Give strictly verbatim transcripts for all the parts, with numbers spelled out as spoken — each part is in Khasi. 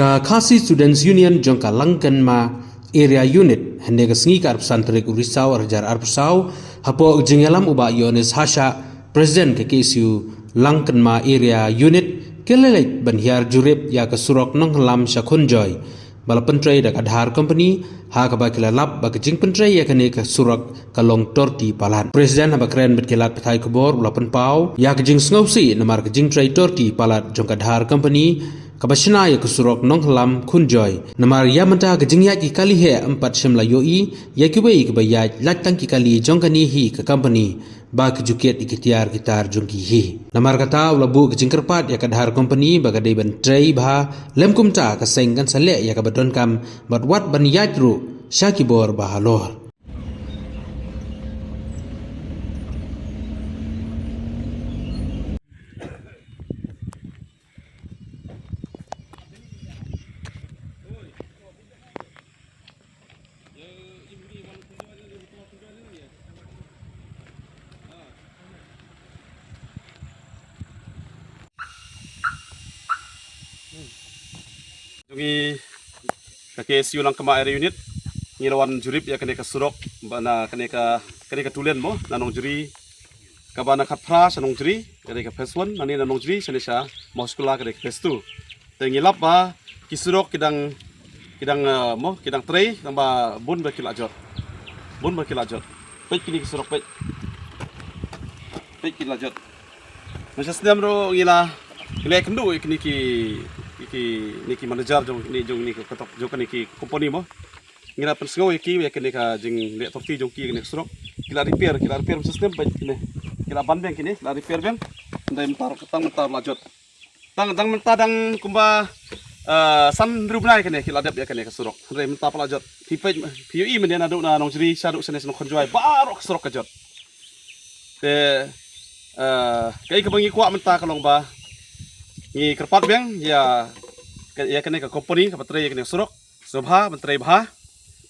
Ka Khasi Students Union jong ka Langkenma Area Unit, hynne ka sngi ka arphew san tarik u Risaw ar hajar arphew saw, hapoh ka jingïalam u Bah Yonis Hashah, President ka K S U Langkenma Area Unit, ki la leit ban hiar jurip ïa ka surok Nonghylam sha Khunjoy, ba la pyntrei da ka Dhar Company, ha kaba ki la lap ba ka jingpyntrei ïa kane ka surok ka long torti palat. President haba kren bad ki lad pathai khubor u la pynpaw ïa ka jingsngewsih namar ka jingtrei torti palat jong ka Dhar Company kaba shna ïa ka surok Nonghylam Khunjoy. Namar ïa mynta ka jingïaid ki kali heh ym pat shym la ïohi ïa kiwei kiba ïaid, lait tang ki kali jong kane hi ka company ba ki ju kit ïa ki tiar ki tar jong ki hi. Namar kata u la buh ka jingkyrpad ïa ka Dhar Company ba ka dei ban trei bha, lym kumta ka seng kan sa leh ïa kaba donkam bad wat ban ïaid ruh sha ki bor ba halor. Jong ngi ka K S U Langkenma Area Unit, ngi la wan jurip ïa kane ka surok, ba na kane ka, kane ka two lane mo, na Nongjri, kaba na Khatphra sha Nongjri, kane ka phase one, nangne na Nongjri shane sha Mawshkula, kane ka phase two. Te ngi lap ba ki surok ki dang, ki dang, eh, mo, ki dang trei, tang ba bun ba ki la jot. Bun ba ki la jot. Peit kine ki surok, peit. Peit ki la jot. Mynta snem ruh ngi la, ngi la ïakynduh ïa kine ki, ki, kine ki manager jong, kine jong, kine ki kotok jong kine ki company mo. Ngi la pynsngew ïa ki ïa kine ka jingleh torti jong ki ïa kine ka surok. Ki la repair, ki la repair mynta snem, peit kine. Ki la ban biang kine, ki la repair biang. Hynrei mynta ruh, tang mynta ruh la jot. Tang, tang mynta dang kumba, eh, san hynriew bnai kane ki la dep ïa kane ka surok. Hynrei mynta pat la jot. Phi peit, phi ïohi mynne naduh na Nongjri shaduh shane sha Nongkhonjwai baroh ka surok ka jot. Te, eh, kaei kaba ngi kwah mynta ka long ba ngi kyrpad biang ïa ka, ïa kane ka company kaba trei ïa kane ka surok. Sngewbha ban trei bha,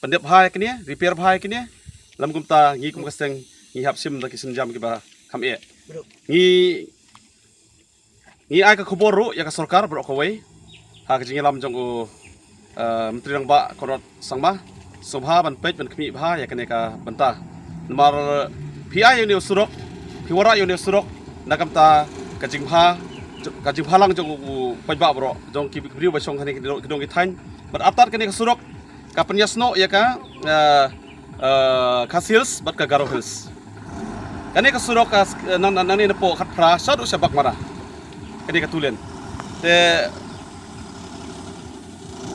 pyndep bha ïa kane, repair bha ïa kane. Lym kumta ngi kum ka seng ngi hap shim da ki sienjam kiba kham eh. Ngi Ngi ai ka khubor ruh ïa ka sorkar baroh kawei ha ka jingïalam jong u, eh, Myntri Rangbah Conrad Sangma, sngewbha ban peit ban khmih bha ïa kane ka bynta. Namar phi ai ïa une u surok, phi wanrah ïa une u surok na ka bynta ka jingbha, ka jingbhalang jong u paidbah baroh, jong ki briew ba shong hangne ki dong ki thaiñ. Bad artat kane ka surok ka pynïasnoh ïa ka, eh, eh, Khasi Hills bad ka Garo Hills. Kane ka surok ka, eh, nang, nang, nangne napoh Khatphra shaduh sha Baghmara. Kane ka two lane. Te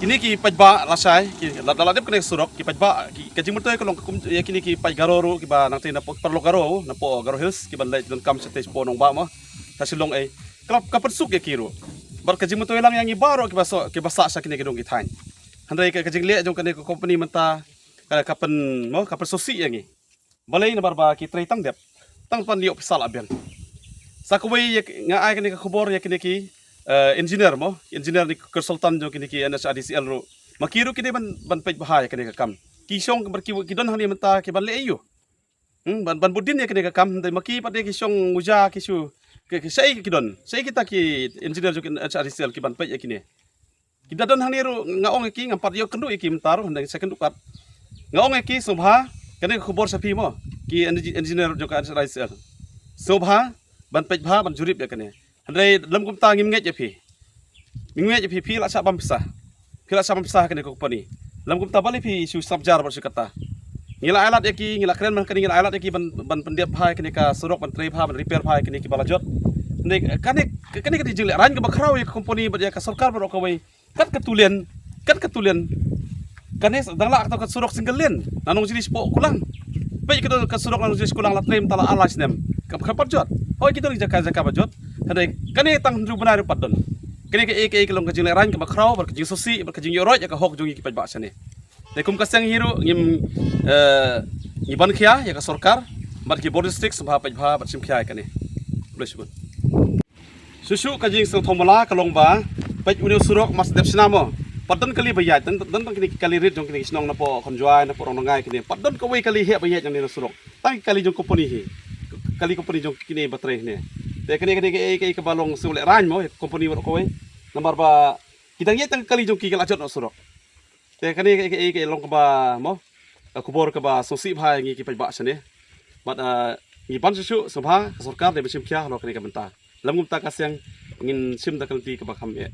kine ki paidbah lashai, ki la, la dep kane ka surok, ki paidbah, ki, ka jingmyntoi ka long kum ïa kine ki paid Garo ruh kiba nangtei napoh paralok Garo, napoh Garo Hills, kiban leit donkam shatei shapoh Nongbah mo, sha Shillong ei. Ka, ka pynsuk ïa ki ruh. Bad ka jingmyntoi lang ïa ngi baroh kiba sah, kiba sah sha kine ki dong ki thaiñ. Hynrei ka, ka jingleh jong kane ka company mynta ka, ka pyn, mo, ka pynsngewsih ïa ngi. Balei? Namar ba ki trei tang dep, tang ban ïoh pisa lah biang. Sa kawei ïa, nga ai kane ka khubor ïa kine ki, eh, engineer mo, engineer ne consultant jong kine ki N H I D C L ruh. Ma ki ruh kine ban, ban peit bha ïa kane ka kam. Ki shong bad ki, ki don hangne mynta kiban leh aïu? Hmm, ban, ban bud dien ïa kane ka kam, hynrei ma ki pat de ki shong uja ki shu, ki, ki shaei ki don, shaei kita ki engineer jong ki N H I D C L kiban peit ïa kine. Ki da don hangne ruh nga ong ïa ki, ngam pat ïoh kynduh ïa ki mynta ruh, hynrei sa kynduh pat. Nga ong ïa ki sngewbha, kane ka khubor sha phi mo, ki engi-, engineer jong ka N H I D C L. Sngewbha ban peit bha, ban jurip ïa kane. Hynrei lym kumta ngim ngeit ïa phi. Ngim ngeit ïa phi, phi la shah bam pisa. Phi la shah bam pisa ha kane ka company. Lym kumta balei phi shu sngap jar bad shu kata. Ngi la ai lad ïa ki, ngi la kren man kane, ngi la ai lad ïa ki ban, ban pyndep bha ïa kane ka surok, ban trei bha, ban repair bha ïa kine kiba la jot. Hynrei kane, kane ka dei jinglehrain kaba khraw ïa ka company bad ïa ka sorkar baroh kawei. Kat ka two lane, kat ka two lane. Kane dang lah kata ka surok single lane. Na Nongjri shapoh Kulang. Peit ka don ka surok na Nongjri sha Kulang la trei mynta la ar lai snem. Kam, kam pat jot. Hooid ki don jaka, jaka ba jot. Hynrei kane tang hynriew bnai ruh pat don. Kane kaei kaei ka long ka jinglehrain kaba khraw bad ka jingsngewsih bad ka jingïoh roit ïa ka hok jong ngi ki paidbah shane. Te kum ka seng hi ruh ngim, eh, ngi ban khia ïa ka sorkar bad ki bor district sngewbha peit bha bad shim khia ïa kane. Khublei shibun. Shuh shuh ka jingsngewthuh mala ka long ba peit une u surok mas dep shna mo. Pat don kali ba ïaid, don, don, don kine ki kali rit jong kine ki shnong napoh Khonjwai, napoh Rongdongai kine. Pat don kawei kali heh ba ïaid jong kine surok. Tang ki kali jong company hi. Kali company jong kine ba trei hne. Te kane, kane kaei kaei kaba long sngewlehrain mo ïa ka company baroh kawei. Namar ba Ki dang ïaid tang ka kali jong ki, ka la jot noh surok. Te kane ka, ka, ka long kaba mo, ka khubor kaba sngewsih bha ïa ngi ki paidbah shane. Bad, ah, ngi ban shuh shuh sngewbha ka sorkar dei ban shim khia halor kane ka bynta. Lym kumta ka seng ngin shim da ka lynti kaba kham eh.